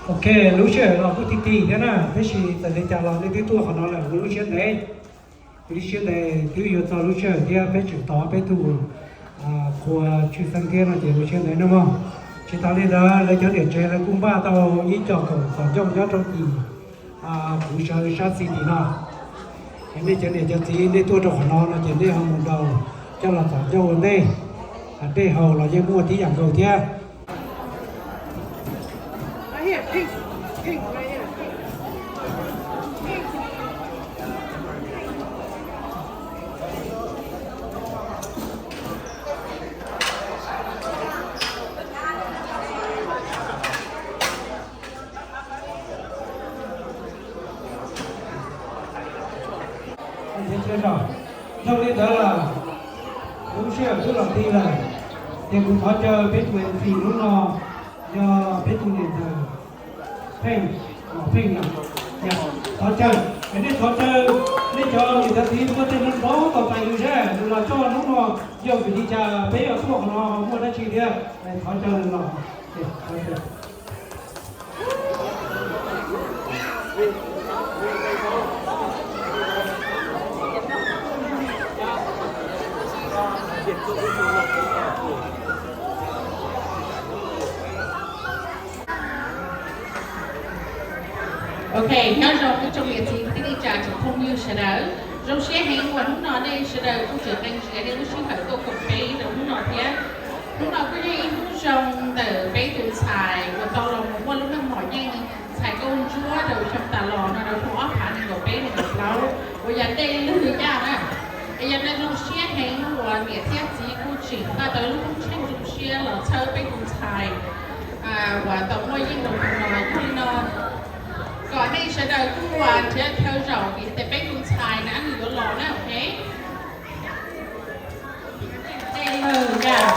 Ok, lub sij hawm los kuj tig tig thiab na, tab sis txawm li cas los nej twb tuaj qhov no lawm, kuv lub siab ntev, kuv lub siab ntev twb yuav txog lub sij hawm thiab peb tseem tos peb tug qhua tshwj xeeb thiab no ces lub siab ntev nawb mog. Tsis tas li ntawd lawv cov niam tsev lawv kuj npaj tau ib co khoom txom ncauj nyob rau tim kuv sawv sab xis tim no. Es nej cov niam cov txiv nej tuaj rau qhov no no ces nej ho mus nraus coj los txom ncauj ua ntej, dej haus los yeej muaj tib yam nkaus thiab. Zoo li ntawd lawm, lub sij hawm twb los ti lawm, ces kuv thov caw peb tus M C hnub no yog peb tus niam ntxawm Pheej, Pheej, thov caw, nej thov caw nej cov niam cov txiv muaj tej neeg nrov tau tais nws seb nws los txog hnub no yog vim li cas peb yuav tuaj qhov no, muaj dab tsi thiab, thov caw nws los. Ok, nyob zoo ib tsoom niam txiv kwv tij neej tsa tsoom phooj ywg sawv daws. Zoo siab heev uas hnub no nej sawv daws kuj tseem qee ntsia nej lub sij hawm tuaj koom peb rau hnub no thiab. Hnub no kuj yog ib hnub zoo ntawm peb tus ntxhais uas tau los mus muaj lub meej mom yeej ntxhais nkauj ntsuab rau xyoo tas los no rau phau ob phav nees nkaum peb nees nkaum plaub uas yog dej lwg yaj na. Es yog nej zoo siab heev uas niam thiab txiv kuj tseem npaj tau lub koob tsheej zoo siab los txhawb peb tus ntxhais uas tau muaj yeej rau hnub no. Yog li no kom nej sawv daws kuj nrhiav chaw zaum vim tias peb tus ntxhais na nws yuav los na, ok. Dej lwg yaj.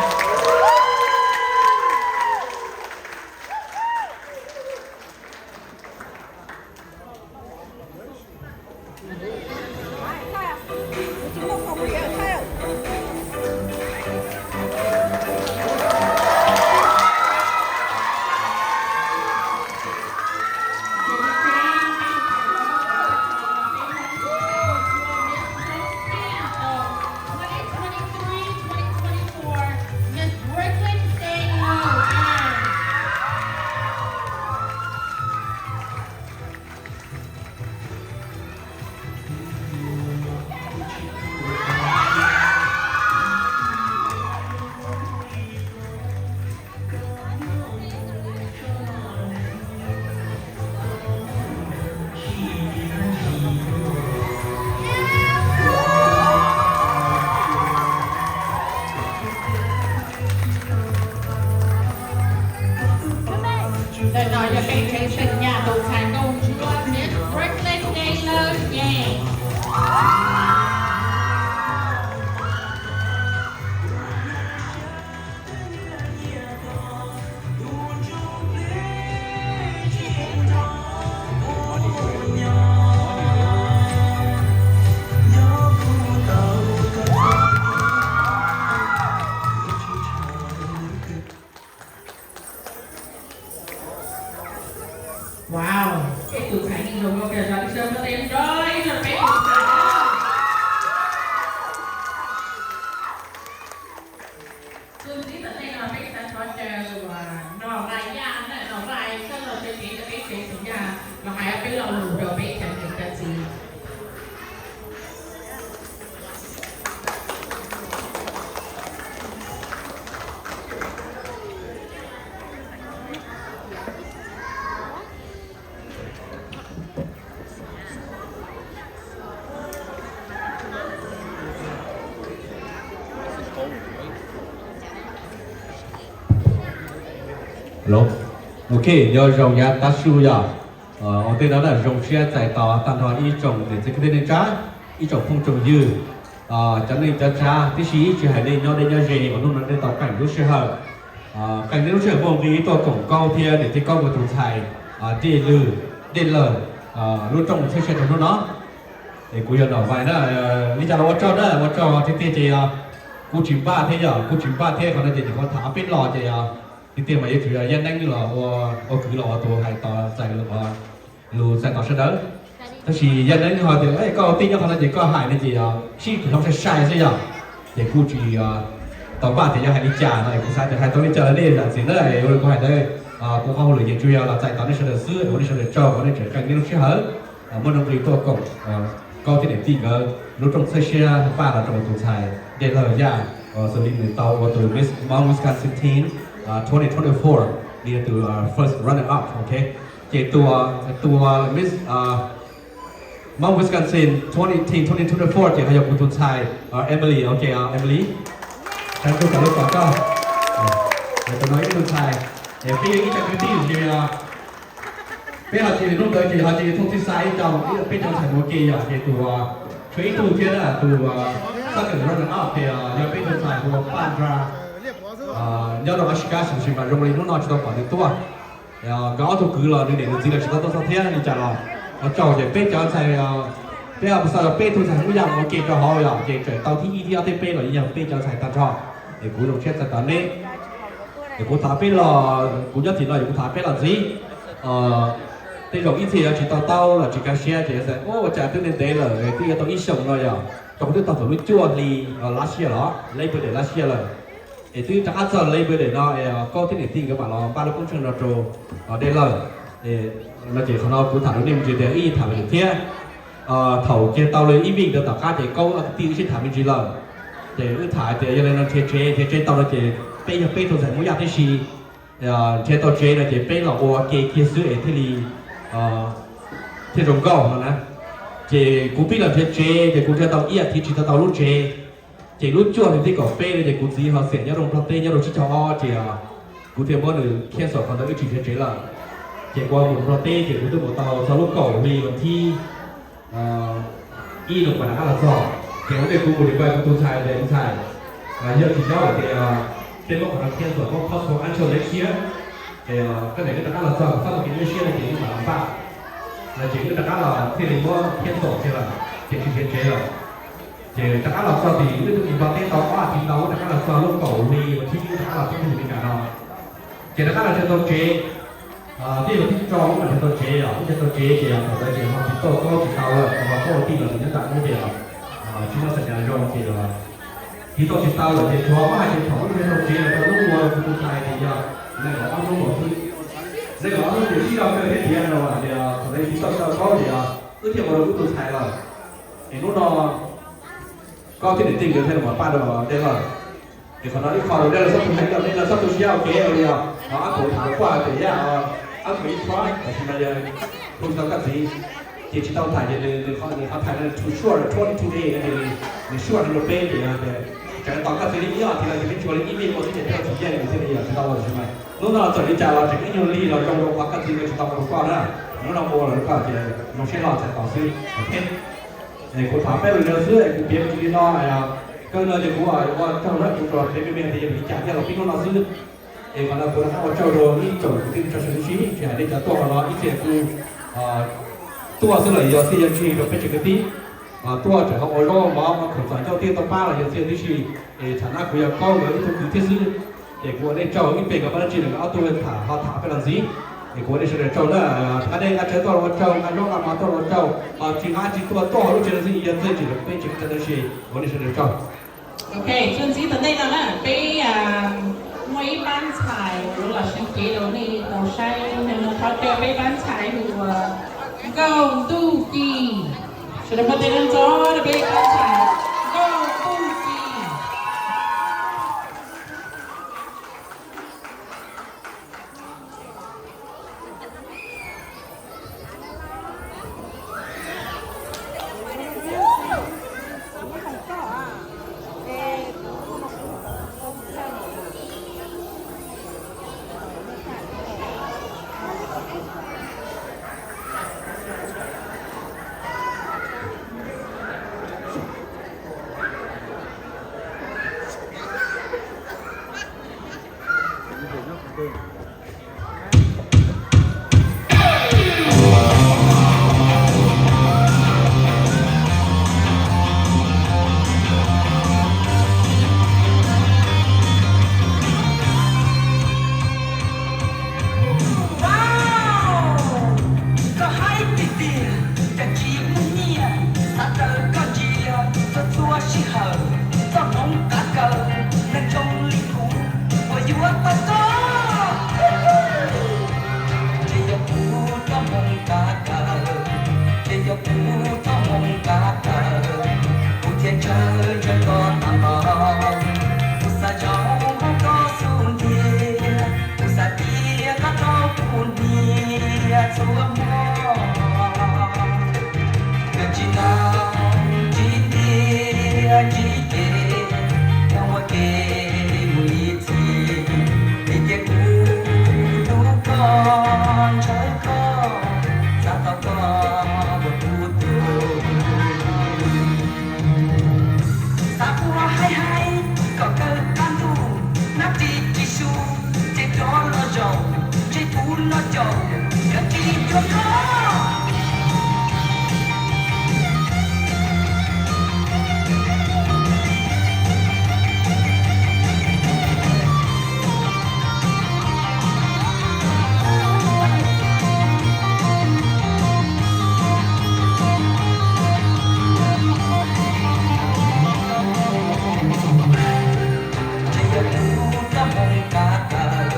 Ntawm no yog peb tsev xeem Nyab Laj tus ntxhais nkauj ntsuab thiab Brooklyn Day Love Gang. Wow, peb tus ntxhais yeej zoo nkauj kawg, sawv daws nrog ib zog peb tus ntxhais. Tus ntxiv tom ntej no peb xav thov caw uas Nom Vais Yaj na, Nom Vais koj los sawv cev rau peb tsev xeem Yaj los hais ob peb lo lus rau peb cov niam cov txiv. Hello. Ok, nyob zoo yav tav su yog ua ntej no na zoo siab txais tos tag nrho ib tsoom niam txiv kwv tij neej tsa, ib tsoom phooj tsoom ywg, cov neej cov tsav tib si ib tsis hais nej nyob deb nyob ze uas hnub no nej tau qees lub sij hawm, qees nej lub sij hawm muaj nqi tuaj koom Kaub thiab niam tij Kaub nkawd tus ntxhais Dej Lwg, Dej Lawg lub rooj tsheb sai rau hnub no. Es kuv yog Nom Vais na, li cas los ua tsaug na, ua tsaug tiag tiag ces yog kuv tsis npaj thiab yog kuv tsis npaj thiab qhov no ces nyuam qhuav tham ob peb lo ces yog Tiag tiag mas yuav tsum yog Yaj Neeb los ua, ua kwv los ua tus hais tos txais lus, lus txais tos sawv daws. Tab sis Yaj Neeb ho tias koj ua tij nyob qhov no ces koj hais no ces sib kwv hloov sai sai xwb yog. Ces kuj tsis tau npaj tias yog hais li cas no, kuv xav tias hais tau li cas los nej zam txim na. Ua li kuv hais ntawd, kuv qhov hauj lwm ces tsuas yog los txais tos nej sawv daws xwb, ua nej sawv daws tsaug uas nej tseem qee nej lub sij hawm muaj nuj nqis tuaj koom Kaub thiab niam tij nkawd lub rooj txhawb siab npaj los rau tus ntxhais Dej Lawg Yaj, xws li nws tau ua tus Miss Hmong Wisconsin Teen twenty twenty-four, nws yog tus first runner up, ok. Ces tus, tus Miss Hmong Wisconsin twenty, Teen twenty twenty-four ces ho yog kuv tus ntxhais Emily, ok, Emily. Sab kuj kom lub kom koj. Tus no ib tug ntxhais, peb yog ib cov kwv tij ces peb ho cia li hnub ntawd ces ho cia li thooj txij xa ib co, peb cov ntxhais mus ua ke yom, ces tus tshuav ib tug thiab tus xab keem runner up ces yog peb tus ntxhais hu ua Paj Nra, nyob rau Michigan tab sis mas zoo li hnub no tsis tau pom nws tuaj. Nkawd ob tug kwv los nws niam nws txiv los tsis tau tuaj txog thiab li cas los ua tsaug ces peb cov ntxhais, peb ho xa peb tug ntxhais Hmoob Yaj mus ua ke rau hauv yom, ces tseem tau thib ib thib ob thib peb los yeej yog peb cov ntxhais tag nrho. Es kuv zoo siab txais tos neb. Es kuv tham peb los, kuv nyob tim no es kuv tham peb los ntxiv. Tej zaum ib txhia yuav tsis tau taub los tsis kaj siab ces xav ua cas twb ntev ntev lawm, twb yuav tau ib xyoos no yom, rau qhov twb tau thaum lub cuaj hli last year los, Labor Day last year lawm. Es twb rov qab txog Labor Day no, Kaub thiab niam tij nkawd mam los npaj lub koob tsheej no rau Dej Lawg. No ces qhov no kuv tham rau nej me ntsis tias ib tham me ntsis thiab. Thaum kiag tau li ib vij ntawd tom qab ces Kaub ob kwv tij wb sib tham me ntsis lawm. Ces wb tham tias yog li no nrhiav tsev, nrhiav tsev tau no ces peb yog peb tug ntxhais Hmoob Yaj tib si, nrhiav tau tsev no ces peb los ua ke kiag xwb es thiaj li, thiaj zoo nkauj no na. Ces kuv pib los nrhiav tsev ces kuv nrhiav tau ib as thiv tsis tau tau lub tsev. Ces lub cuaj hli thib kaum peb no ces kuv txiv ho xiam nyob rau Nplog teb nyob rau tsib caug ob ces kuv thiaj muab nws cancel qhov ntawd wb tsis nrhiav tsev lawm. Ces kuv mus Nplog teb ces kuv twb mus tau txog lub kaum hli vas thib ib no kuv rov qab los txog. Ces ua ntej kuv mus li kuv kuv tus ntxhais tias ntxhais, yog tsis nyob lawm tias peb muab qhov no cancel, muab postpone until next year. Ces koj niam wb rov qab los txog kom txhob muaj kev nyuaj siab no ces wb mam los npaj. No ces wb rov qab los thiaj li muab cancel kiag lawm ces tsis nrhiav tsev lawm. Ces rov qab los txog tim wb twb mus Nplog teb tau ob as thiv ntau, wb rov qab los txog lub kaum hli vas thib ib wb rov qab los txog tim Meskas no. Ces rov qab los nrhiav tau tsev, tij laug tib tso wb mam nrhiav tau tsev os, wb nrhiav tau tsev ces thaum ntawd ces ho tsis tau Kaub tsis tau lawm, ho Kaub ua tij los nws nyob nram ub ces tsis muaj xas cas zoo ces tiv tau tsis tau lawm ces tsuas muab hais tias thaum wb nrhiav tau tsev los rau hnub ua rau kuv tus ntxhais ces yog nees nkaum ob hnub los xwb. Nees nkaum ob hnub ces sib zog kawg thiab tias no tias thaum ntawd tiv tau tsis tau Kaub ces wb thiaj ua rau kuv tus ntxhais lawm. Es hnub no Kaub thiab niam tij nkawd thiaj li mam pab rau Dej Lawg. Es qhov no ib qho rau nej lawv txhob tu hais, nej lawv txhob tu siab ua kev ua li os. Ab Kaum tham rau Paj tias yaj, Ab Kaum ib txhob, tab sis mas yog hu tsis tau koj txiv, ces tsis tau tham ces nws qhov tham no too short, twenty two days no ces nws short heev rau peb ces yog tias tseem tos koj txiv li ib ob thiv no ces peb tsuas li ib vij ua xwb ces peb tsis yeej nws thiaj li yog tsis tau ua tab sis mas hnub no txawm li cas los tseem ib nyuag li los zoo rau qhov koj txiv nkawd tsis tau ua rau koj na. Hnub no ua los rau koj ces zoo siab los txais tos xwb, ok. Es kuv tham peb lus ntawd xwb es kuv piav me ntsis li no, kawg no ces kuv ua tsaug na, kuv tsuas piav me me tias yog vim li cas thiaj los pib hnub no xwb. Es qhov no kuv rov qab ua tsaug rau ib tsoom kwv tij neej tsa sawv daws tib si, tsis hais nej cov tuaj qhov no ib txhia kuj tuaj xwb los yog xij yog ntsig rau peb tsev kwv tij tuaj tseem ho ua zaub mov ua khoom txom nyem thiab tau pab los yog xij yog tib si. Es thaum no kuv yog Kaub nkawd ib tug kwv thiab xwb, ces kuv ua nej tsaug ib pliag nkawd pab dab tsi los nkawd ob tug tham ho tham peb los ntxiv. Es kuv ua nej sawv daws tsaug na, rov qab nej nqa tsev tuaj los ua tsaug, nqa zaub nqa mov tuaj los ua tsaug, ho tsis nqa tsis tuaj tuaj hauv lub tsev no xwb yog txij tsim rau peb tsev kwv tij tab sis ua nej sawv daws tsaug. Ok, tuaj ntxiv tom ntej no na, peb muaj ib pab ntxhais uas los sawv cev rau nej tau saib, no thov caw peb pab ntxhais hu ua Nkauj Ntuj Ci. Sawv daws npog tes rau ntxov rau peb pab ntxhais Nkauj Ntuj Ci. Ces yog kuv txoj hmoo kav tawm,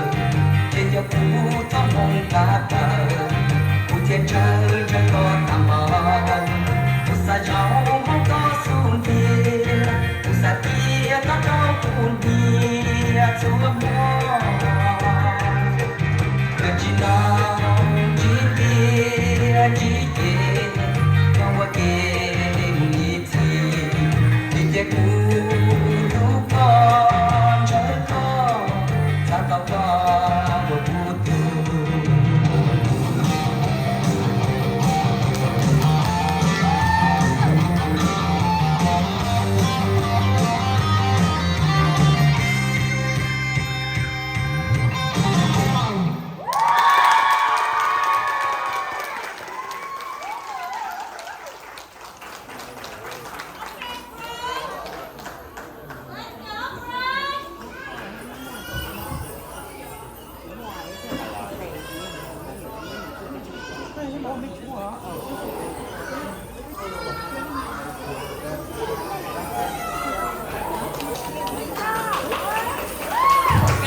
ces yog kuv txoj hmoo kav tawm, kuv thiaj tsawg tsawg koj tag npaum. Kuv xav zov hmoov koj xub ntiag, kuv xav tias koj rau kuv ntiag txhua hmo. Kawg tsis ntaus ntsib tiag ntsib ces, koj ua ke mus ib txhis, vim tias kuv hlub koj ntshaw koj, xav tau koj ua kuv tug.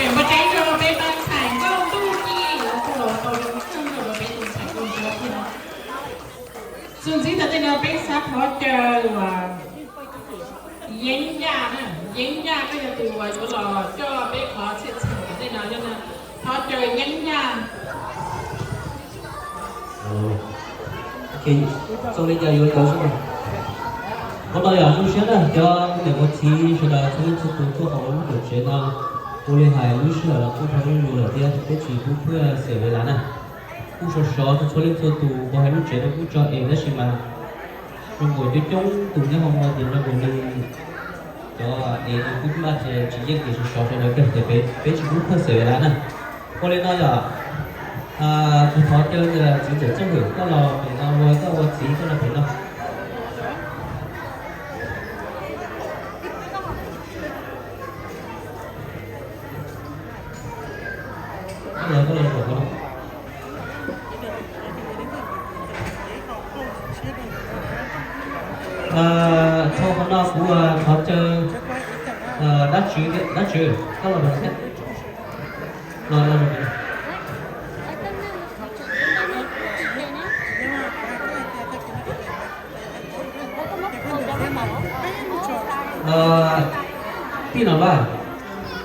Npaj tseeb rau peb pab ntxhais nkauj ntuj ci, los kuj los tau zoo kawg rau peb tus ntxhais nkauj ntuj ci no. Xws ntxiv tom ntej no peb xav thov caw Yeeb Yaj na, Yeeb Yaj koj yog tus uas yuav los coj peb qhov txhij txheem tom ntej no, yog no thov caw Yeeb Yaj. Txog li cas yuav cov xwb. Qhov no yog zoo siab na, cov niam cov txiv sawv daws txhua leej txhua tus tuaj hauv lub tuam tsev no, ua li hais lub sij hawm los kuj dhau lawm thiab, peb tsis pub phwj xeem li lawm na. Kuj sov sov txhua leej txhua tus, kuv hais lub tsev no kuj tso es tab sis mas zoo nkaus coob coob tus nyob hauv no ces zoo nkaus li cov es no kuj maj ces tsis yeej ces sov sov sawv daws kawg ces peb tsis pub phwj xeem li lawm na. Ua li no yog kuv thov caw txiv Ntxawm Txawj Hwm koj los pem no, ua koj ua txiv koj los pem no. Thaum qhov no kuv thov caw dab tswv, dab tswv koj los pem no thiab. Los, los. Tij Nom Npaj,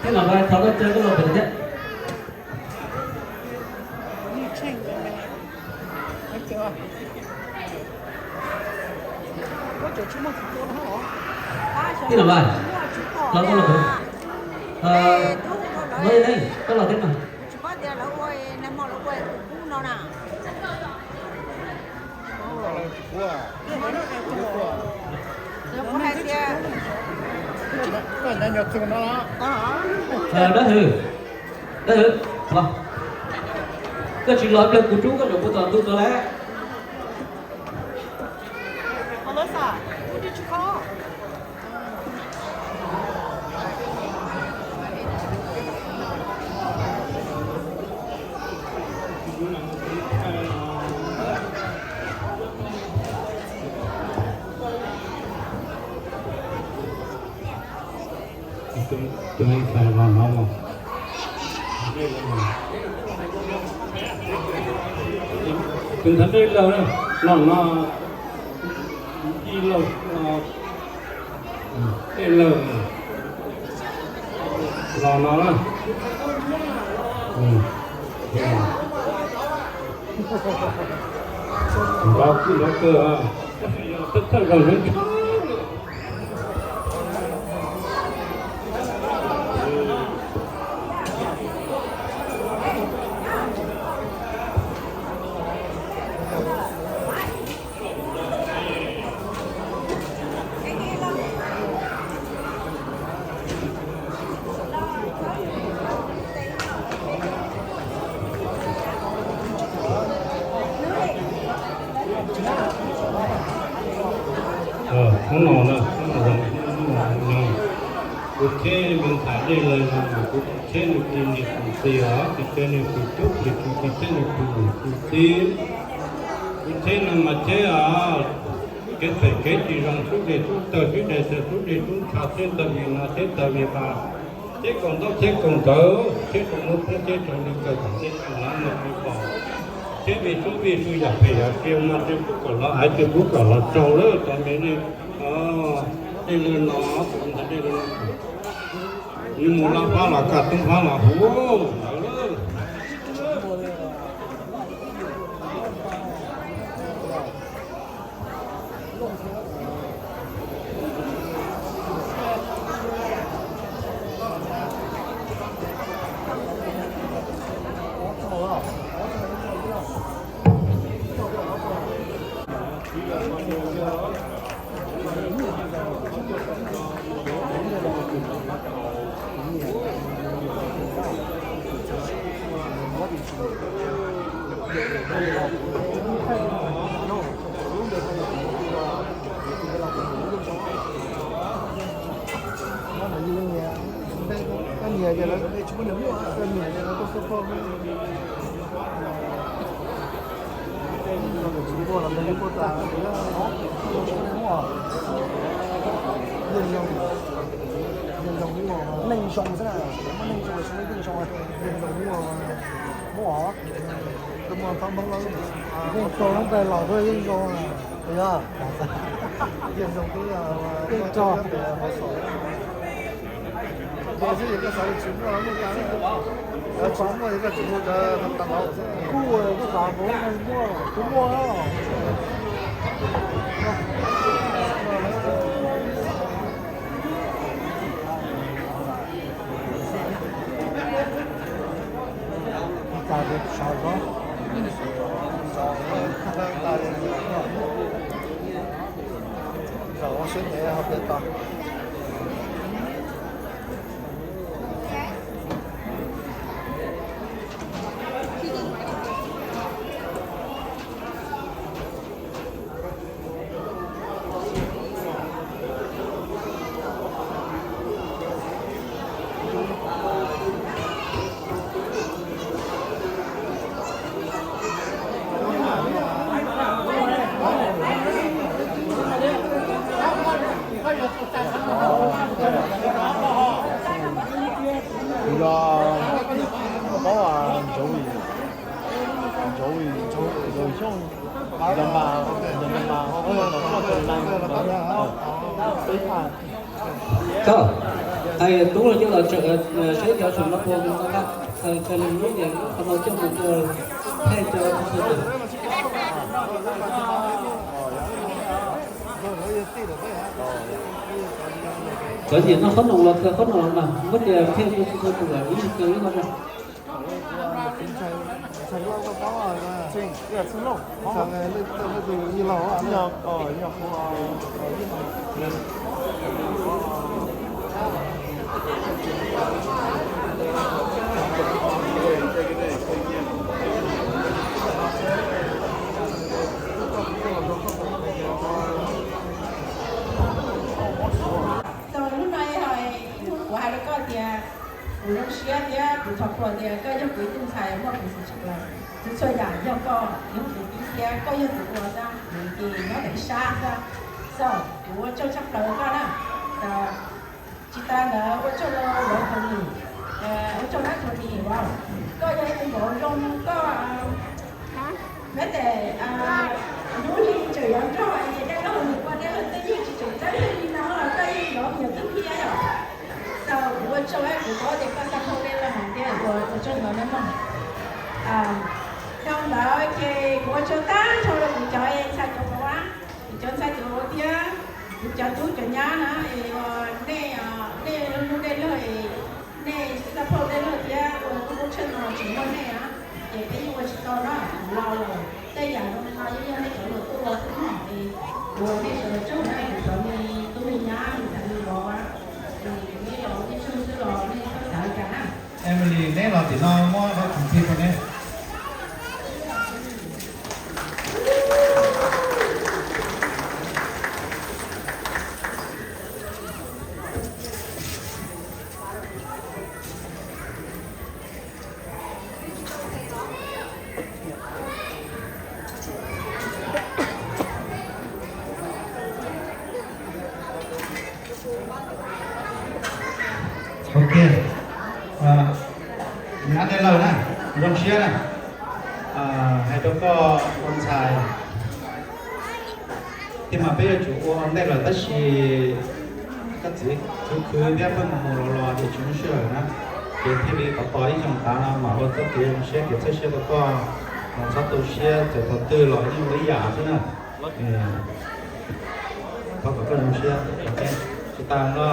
Tij Nom Npaj, thov koj caw koj los pem no thiab. Tij Nom Npaj, los koj los pem no. Los, koj los thiab mas. Dab Hwm, dab Hwm, los. Koj tsis los ib pliag kuv rub koj ntawm puag tom ntug tod lawm. Tus ntxhais los no, tus ntxhais dej laug na, los no, dej laug, dej laug, los no na. Nrov, nrov kawg, thawj zaug. Hnub no na, hnub no zoo, hnub no zoo. Kuv cheb me ntxhais Dej Laws no mas kuv tsis cheb nws tus niam tus txiv os, tsis cheb nws tus tub, tsis cheb nws tus niam tus txiv. Kuv cheb no mas cheb os, kev phem kev tsis zoo, sub dej sub tawg, sub dej tawg, sub dej sub ntsha, cheb tawg vim no cheb tawg vim vaj, cheb kaum ntaub cheb kaum ntawv, cheb rau muab poob, cheb rau li kawg kom nej tsis hnov nej tsis pom, cheb vij sub vij sub yam phem yam tsiaj, muaj tej pub kom los hais, tej pub kom los tsaug lawm, tau me nej Dej Laws no, tus ntxhais Dej Laws no, nws mus laj fab los kaj toob fab los huv ntawd lawm. Neeg zoo xwb na, muaj neeg zoo, yeej zoo, yeej zoo, muaj os. Yeej zoo, lub npe los yeej zoo, yeej zoo, yeej zoo. Kuv xav kuv muaj, kuv muaj. Kuv yog paub Ntsuav Vim, Ntsuav Vim, Ntsuav Vim Xyooj, yog mas, yog mas ho tuaj txog na. Tub los coj los tseem saib cov saum no puas mus no na. Txhais li lub yeej qhov no coj mus rau Thej cov txhua tus. Cov niam noj qhob noom los khaws qhob noom los mas muab tias Thej txhua tus los ib tug ib qho na. Tau hnub no ho ib hnub kuv hais rau koj tias kuv zoo siab thiab kuv thov qhuas tias koj yog kuv ib tug ntxhais muaj peev xwm tshaj plaws. Txhua txhua yam yog koj yog tus tij thiab koj yog tus ua xwb, ces nyob ntawm ib sab xwb. So, kuv ua tsaug tshaj plaws rau koj na. Tsis tas ntawd ua tsaug rau Tony, ua tsaug rau Tony, koj yog ib tug vauv zoo, koj nyob tes hnub hli tseem yuav nrog dej laug mus ua dej laug twj ywm, tsis tseem txawj li no los koj yeej yuav me nyuam twb thiab yom. So kuv ua tsaug, kuv paub tias koj xav pab dej laug heev thiab, ua tsaug ntau nawb mog. Dhau ntawd ces kuv ua tsaug tag nrho rau kuv cov ntxhais cov vauv, kuv cov ntxhais cov vauv thiab kuv cov tub cov nyab na, es nej, nej hlub dej laug, nej xav pab dej laug thiab ua kuv lub tshuaj no tsis muaj nej na, ces peb yeej ua tsis tau na, kuv laus lawm. Tej yam zoo li no yeej yog nej cov laus tuaj ua xwb mog, es kuv ua nej sawv daws tsaug na, kuv cov me tub me nyab me ntxhais me vauv, es nej los ua nej tsaug xwb los nej txhob xav li cas na. Emily, neb los tim no muab qhov khoom tig rau neb. Nyab Dej Lawg na, zoo siab na, hais rau koj ua ntxhais, thiab mas peb yuav tsum ua ua ntej lawm tab sis koj txiv khwv khwv thiab pheej mus mus los los ces tsis muaj sij hawm na, ces thiaj li tos tos ib xyoos tas no mam ua txoj kev zoo siab kev txhawb siab rau koj, txhob tu siab, txawm thaum twg los yeej ua ib yam xwb na. Thov kom koj zoo siab. Tsis tas no,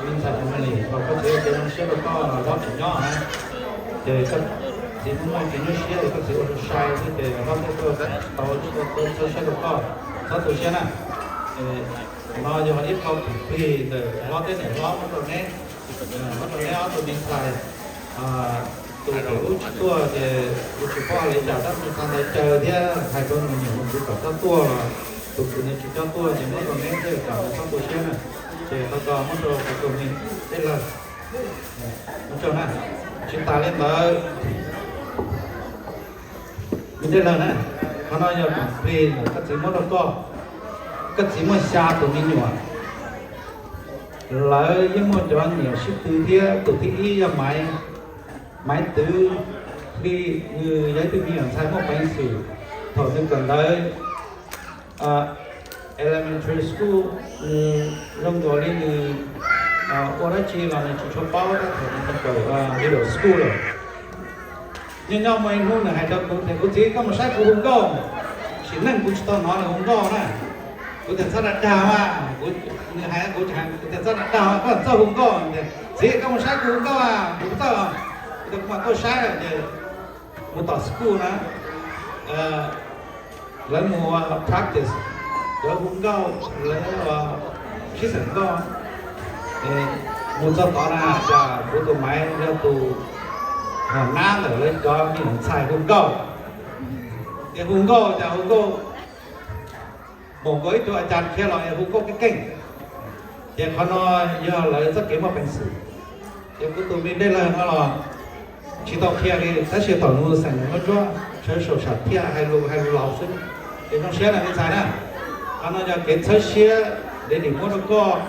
me ntxhais Emily, thov koj txiv ua kev zoo siab rau koj los Hlob tseem nyob na, ces koj txiv muaj muaj kev nyuaj siab es koj txiv ua rau sai xwb ces Hlob thiaj tuaj tsis tau txhawb siab rau koj, txhob tu siab na. No yog ib qho khoom plig ntawm Hlob thiab niam Hlob muab rau neb, muab rau neb ob tug me ntxhais. Tus thaum ub tsis tuaj ces kuv tsis paub hais li cas, tab sis txog ntawd caw thiab hais rau nws niam nws txiv kom coj tuaj los tus kwv nws tsis coj tuaj ces muab rau neb thiaj kom nws txhob tu siab na. Ces qhov ko muab rau qhov tus me Dej Lawg. Ua tsaug na. Tsis tas li ntawd, me Dej Lawg na, qhov no yog khoom plig ntawm koj txiv muab rau koj. Koj txiv muaj xya tus me nyuam, lawv yeej muaj cov niam sib tw thiab, tus thib ib yog Maiv, Maiv Twv Hli, nws yog ib tug me nyuam ntxhais muaj peev xwm. Thaum nws kawm ntawv elementary school, nws zoo nkaus li nws ua dab tsi los nws tsis tshua paub tab thaum nws kawm middle school lawm. Nyob nyob muaj ib hnub nws hais rau kuv tias, kuv txiv, koj mus saib kuv hu nkauj. Sim neej kuv tsis tau hnov nws hu nkauj na. Kuv tias, txhob dag dag mas, nws hais kuv, kuv tias, txhob dag dag mas, koj txawj hu nkauj. Txiv, koj mus saib kuv hu nkauj a, kuv txawj. Kuv tias, kuv mam tuaj saib ces mus tom school na, lawv mus practice, lawv hu nkauj, lawv sib xeem nkauj. Mus txog tod na, cas kuv tus Maiv yog tus nab ntawm lawv cov me nyuam ntxhais hu nkauj. Ces hu nkauj cas hu nkauj npaum nkaus ib tug a cas khiav los es hu nkauj keej keej. Ces qhov no yog lawv txoj kev muaj peev xwm. Ces kuv tus me Dej Lawg no los tsis tau qhia li, tab sis thaum nws xeem Nkauj Ntsuab, sawv saum sam thiaj hais lus hais lus laus xwb. Ces zoo siab na me ntxhais na, qhov no yog kev txhawb siab Daddy muab rau koj.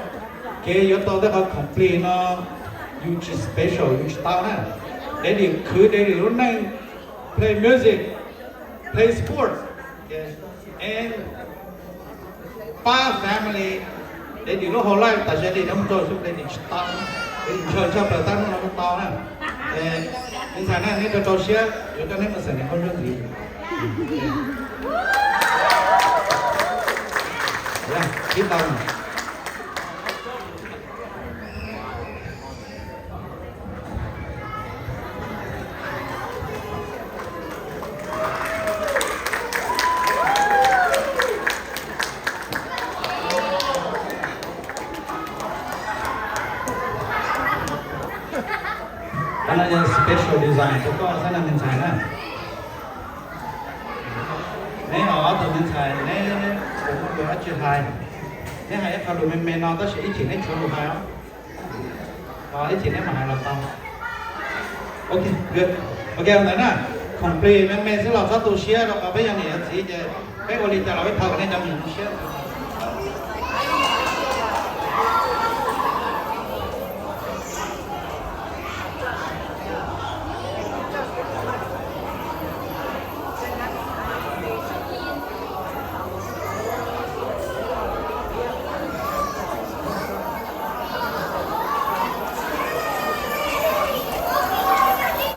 Kev yuav tau tej qhov khoom plig no yus tsis special yus tsis tau na. Daddy khwv Daddy lub neej, play music, play sports, and pab family. Daddy lub hau life tam sim no Daddy nyob mus rau xyoo Daddy tsis tau, Daddy ntshaw ntshaw plaws tab hnub no tau na. Me ntxhais na, neb rau rau siab, yuav coj neb mus xeem Nkauj Ntsuab ntxiv. Pib tau. Qhov no yog special design rau koj xwb na me ntxhais na. Neb ob tug me ntxhais neb puas muaj lus dab tsi hais? Neb hais ib qho lus me me no tab sis ib chim neb tshuav lus hais os. Ib chim neb mam hais los tau. Ok, ntawd na, khoom plig me me xwb los txhob tu siab rau qhov peb yog niam yog txiv ces peb ua li cas los peb thov kom nej cov niam zoo siab.